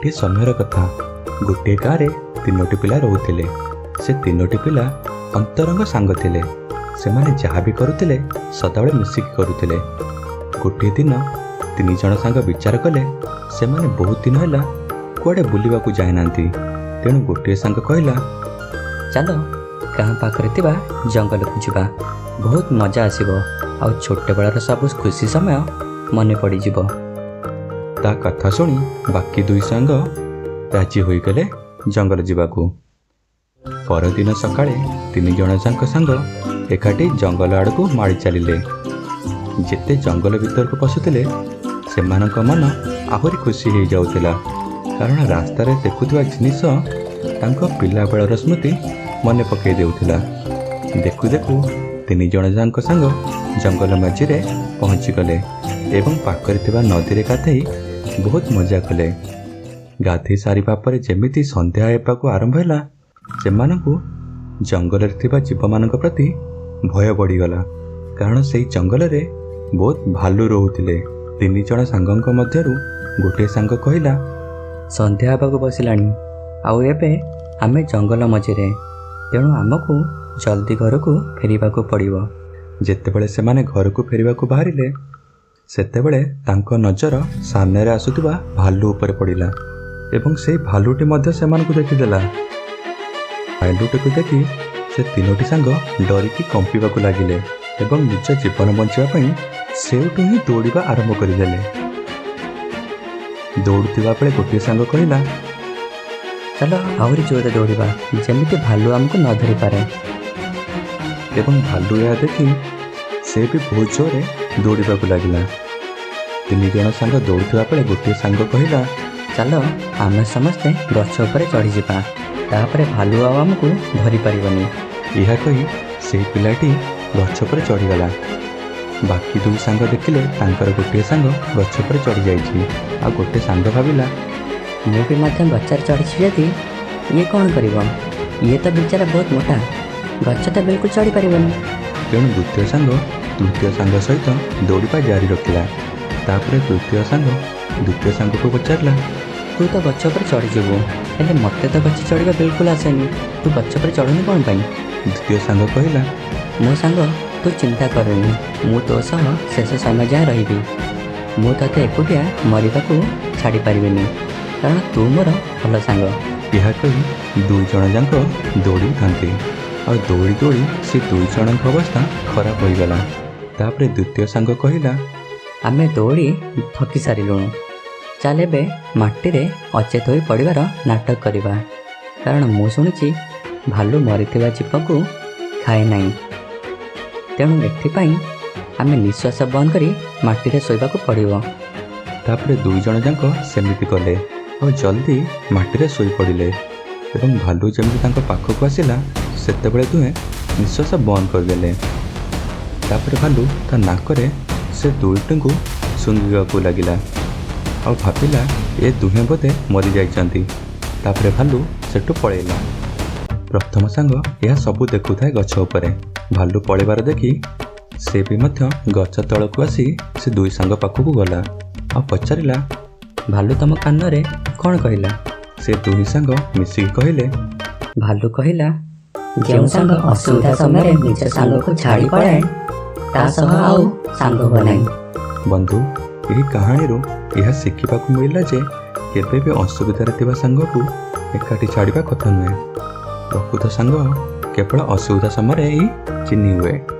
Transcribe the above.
ଗୋଟିଏ ସମୟର କଥା, ଗୋଟିଏ ଗାଁରେ ତିନୋଟି ପିଲା ରହୁଥିଲେ। ସେ ତିନୋଟି ପିଲା ଅନ୍ତରଙ୍ଗ ସାଙ୍ଗ ଥିଲେ। ସେମାନେ ଯାହା ବି କରୁଥିଲେ, ସଦାବେଳେ ମିଶିକି କରୁଥିଲେ। ଗୋଟିଏ ଦିନ ତିନି ଜଣ ସାଙ୍ଗ ବିଚାର କଲେ, ସେମାନେ ବହୁତ ଦିନ ହେଲା କୁଆଡ଼େ ବୁଲିବାକୁ ଯାଇନାହାନ୍ତି। ତେଣୁ ଗୋଟିଏ ସାଙ୍ଗ କହିଲା, ଚାଲ, ଗାଁ ପାଖରେ ଥିବା ଜଙ୍ଗଲକୁ ଯିବା। ବହୁତ ମଜା ଆସିବ ଆଉ ଛୋଟବେଳର ସବୁ ଖୁସି ସମୟ ମନେ ପଡ଼ିଯିବ। ତା କଥା ଶୁଣି ବାକି ଦୁଇ ସାଙ୍ଗ ରାଜି ହୋଇଗଲେ ଜଙ୍ଗଲ ଯିବାକୁ। ପରଦିନ ସକାଳେ ତିନି ଜଣ ଯାକ ସାଙ୍ଗ ଏକାଠି ଜଙ୍ଗଲ ଆଡ଼କୁ ମାଡ଼ି ଚାଲିଲେ। ଯେତେ ଜଙ୍ଗଲ ଭିତରକୁ ପଶୁଥିଲେ, ସେମାନଙ୍କ ମନ ଆହୁରି ଖୁସି ହେଇଯାଉଥିଲା, କାରଣ ରାସ୍ତାରେ ଦେଖୁଥିବା ଜିନିଷ ତାଙ୍କ ପିଲାବେଳର ସ୍ମୃତି ମନେ ପକାଇ ଦେଉଥିଲା। ଦେଖୁ ଦେଖୁ ତିନି ଜଣ ଯାକ ସାଙ୍ଗ ଜଙ୍ଗଲ ମଝିରେ ପହଞ୍ଚିଗଲେ ଏବଂ ପାଖରେ ଥିବା ନଦୀରେ ଗାଧେଇ ବହୁତ ମଜା କଲେ। ଗାଧେଇ ସାରିବା ପରେ ଯେମିତି ସନ୍ଧ୍ୟା ହେବାକୁ ଆରମ୍ଭ ହେଲା, ସେମାନଙ୍କୁ ଜଙ୍ଗଲରେ ଥିବା ଜୀବମାନଙ୍କ ପ୍ରତି ଭୟ ବଢ଼ିଗଲା, କାରଣ ସେଇ ଜଙ୍ଗଲରେ ବହୁତ ଭାଲୁ ରହୁଥିଲେ। ତିନି ଜଣ ସାଙ୍ଗଙ୍କ ମଧ୍ୟରୁ ଗୋଟିଏ ସାଙ୍ଗ କହିଲା, ସନ୍ଧ୍ୟା ହେବାକୁ ବସିଲାଣି ଆଉ ଏବେ ଆମେ ଜଙ୍ଗଲ ମଝିରେ, ତେଣୁ ଆମକୁ ଜଲ୍ଦି ଘରକୁ ଫେରିବାକୁ ପଡ଼ିବ। ଯେତେବେଳେ ସେମାନେ ଘରକୁ ଫେରିବାକୁ ବାହାରିଲେ, ସେତେବେଳେ ତାଙ୍କ ନଜର ସାମ୍ନାରେ ଆସୁଥିବା ଭାଲୁ ଉପରେ ପଡ଼ିଲା ଏବଂ ସେଇ ଭାଲୁଟି ମଧ୍ୟ ସେମାନଙ୍କୁ ଦେଖିଦେଲା। ଭାଲୁଟିକୁ ଦେଖି ସେ ତିନୋଟି ସାଙ୍ଗ ଡରିକି କମ୍ପିବାକୁ ଲାଗିଲେ ଏବଂ ନିଜ ଜୀବନ ବଞ୍ଚିବା ପାଇଁ ସେଇଠୁ ହିଁ ଦୌଡ଼ିବା ଆରମ୍ଭ କରିଦେଲେ। ଦୌଡ଼ୁଥିବା ବେଳେ ଗୋଟିଏ ସାଙ୍ଗ କହିଲା, ଚାଲ, ଆହୁରି ଜୋରରେ ଦୌଡ଼ିବା, ଯେମିତି ଭାଲୁ ଆମକୁ ନ ଧରିପାରେ। ଏବଂ ଭାଲୁ ଏହା ଦେଖି ସେ ବି ବହୁତ ଜୋରରେ ଦୌଡ଼ିବାକୁ ଲାଗିଲା। ତିନି ଜଣ ସାଙ୍ଗ ଦୌଡ଼ୁଥିବା ବେଳେ ଗୋଟିଏ ସାଙ୍ଗ କହିଲା, ଚାଲ, ଆମେ ସମସ୍ତେ ଗଛ ଉପରେ ଚଢ଼ିଯିବା। ତାପରେ ଭାଲୁ ଆଉ ଆମକୁ ଧରିପାରିବନି। ଏହା କହି ସେହି ପିଲାଟି ଗଛ ଉପରେ ଚଢ଼ିଗଲା। ବାକି ଦୁଇ ସାଙ୍ଗ ଦେଖିଲେ, ତାଙ୍କର ଗୋଟିଏ ସାଙ୍ଗ ଗଛ ଉପରେ ଚଢ଼ିଯାଇଛି। ଆଉ ଗୋଟେ ସାଙ୍ଗ ଭାବିଲା, ମୁଁ ବି ମଧ୍ୟ ଗଛରେ ଚଢ଼ିଛି ଯଦି, ଇଏ କ'ଣ କରିବ? ଇଏ ତ ବିଚାରା ବହୁତ ମୋଟା, ଗଛ ତ ବିଲକୁଲ ଚଢ଼ିପାରିବନି। ତେଣୁ ଦ୍ୱିତୀୟ ସାଙ୍ଗ ତୃତୀୟ ସାଙ୍ଗ ସହିତ ଦୌଡ଼ିବା ଜାରି ରଖିଲା। ତାପରେ ତୃତୀୟ ସାଙ୍ଗ ଦ୍ୱିତୀୟ ସାଙ୍ଗକୁ ପଚାରିଲା, ତୁ ତ ଗଛ ଉପରେ ଚଢ଼ିଯିବୁ, ହେଲେ ମୋତେ ତ ଗଛ ଚଢ଼ିବା ବିଲକୁଲ ଆସେନି। ତୁ ଗଛ ଉପରେ ଚଢ଼ୁନି କ'ଣ ପାଇଁ? ଦ୍ୱିତୀୟ ସାଙ୍ଗ କହିଲା, ମୋ ସାଙ୍ଗ, ତୁ ଚିନ୍ତା କରେନି। ମୁଁ ତୋ ସହ ଶେଷ ସମୟ ଯାଏଁ ରହିବି। ମୁଁ ତୋତେ ଏକୁଟିଆ ମରିବାକୁ ଛାଡ଼ିପାରିବିନି, କାରଣ ତୁ ମୋର ଭଲ ସାଙ୍ଗ। ଏହା କହି ଦୁଇ ଜଣ ଯାକ ଦୌଡ଼ିଥାନ୍ତି ଆଉ ଦୌଡ଼ି ଦୌଡ଼ି ସେ ଦୁଇ ଜଣଙ୍କ ଅବସ୍ଥା ଖରାପ ହୋଇଗଲା। ତାପରେ ଦ୍ୱିତୀୟ ସାଙ୍ଗ କହିଲା, ଆମେ ଦୌଡ଼ି ଥକି ସାରିଲୁଣୁ। ଚାଲ, ଏବେ ମାଟିରେ ଅଚେତ ହୋଇ ପଡ଼ିବାର ନାଟକ କରିବା, କାରଣ ମୁଁ ଶୁଣିଛି ଭାଲୁ ମରିଥିବା ଜୀବକୁ ଖାଏ ନାହିଁ। ତେଣୁ ଏଥିପାଇଁ ଆମେ ନିଶ୍ୱାସ ବନ୍ଦ କରି ମାଟିରେ ଶୋଇବାକୁ ପଡ଼ିବ। ତାପରେ ଦୁଇ ଜଣ ଯାକ ସେମିତି କଲେ ଆଉ ଜଲ୍ଦି ମାଟିରେ ଶୋଇପଡ଼ିଲେ ଏବଂ ଭାଲୁ ଯେମିତି ତାଙ୍କ ପାଖକୁ ଆସିଲା, ସେତେବେଳେ ଦୁହେଁ ନିଶ୍ୱାସ ବନ୍ଦ କରିଦେଲେ। ତାପରେ ଭାଲୁ ତା ନାକରେ ସେ ଦୁଇଟିଙ୍କୁ ଶୁଙ୍ଘିବାକୁ ଲାଗିଲା ଆଉ ଭାବିଲା, ଏ ଦୁହେଁ ବୋଧେ ମରିଯାଇଛନ୍ତି। ତାପରେ ଭାଲୁ ସେଠୁ ପଳେଇଲା। ପ୍ରଥମ ସାଙ୍ଗ ଏହା ସବୁ ଦେଖୁଥାଏ ଗଛ ଉପରେ। ଭାଲୁ ପଳେଇବାର ଦେଖି ସେ ବି ମଧ୍ୟ ଗଛ ତଳକୁ ଆସି ସେ ଦୁଇ ସାଙ୍ଗ ପାଖକୁ ଗଲା ଆଉ ପଚାରିଲା, ଭାଲୁ ତମ କାନରେ କ'ଣ କହିଲା? ସେ ଦୁଇ ସାଙ୍ଗ ମିଶିକି କହିଲେ, ଭାଲୁ କହିଲା, ଯେଉଁ ସାଙ୍ଗ ଅସୁବିଧା ସମୟରେ ନିଜ ସାଙ୍ଗକୁ ଛାଡ଼ି ପଳାଏ, ତା ସହ ଆଉ ସାଙ୍ଗ ହୁଅ ନାହିଁ। ବନ୍ଧୁ, ଏହି କାହାଣୀରୁ ଏହା ଶିଖିବାକୁ ମିଳିଲା ଯେ କେବେ ବି ଅସୁବିଧାରେ ଥିବା ସାଙ୍ଗକୁ ଏକାଠି ଛାଡ଼ିବା କଥା ନୁହେଁ। ପ୍ରକୃତ ସାଙ୍ଗ କେବଳ ଅସୁବିଧା ସମୟରେ ହିଁ ଚିହ୍ନି ହୁଏ।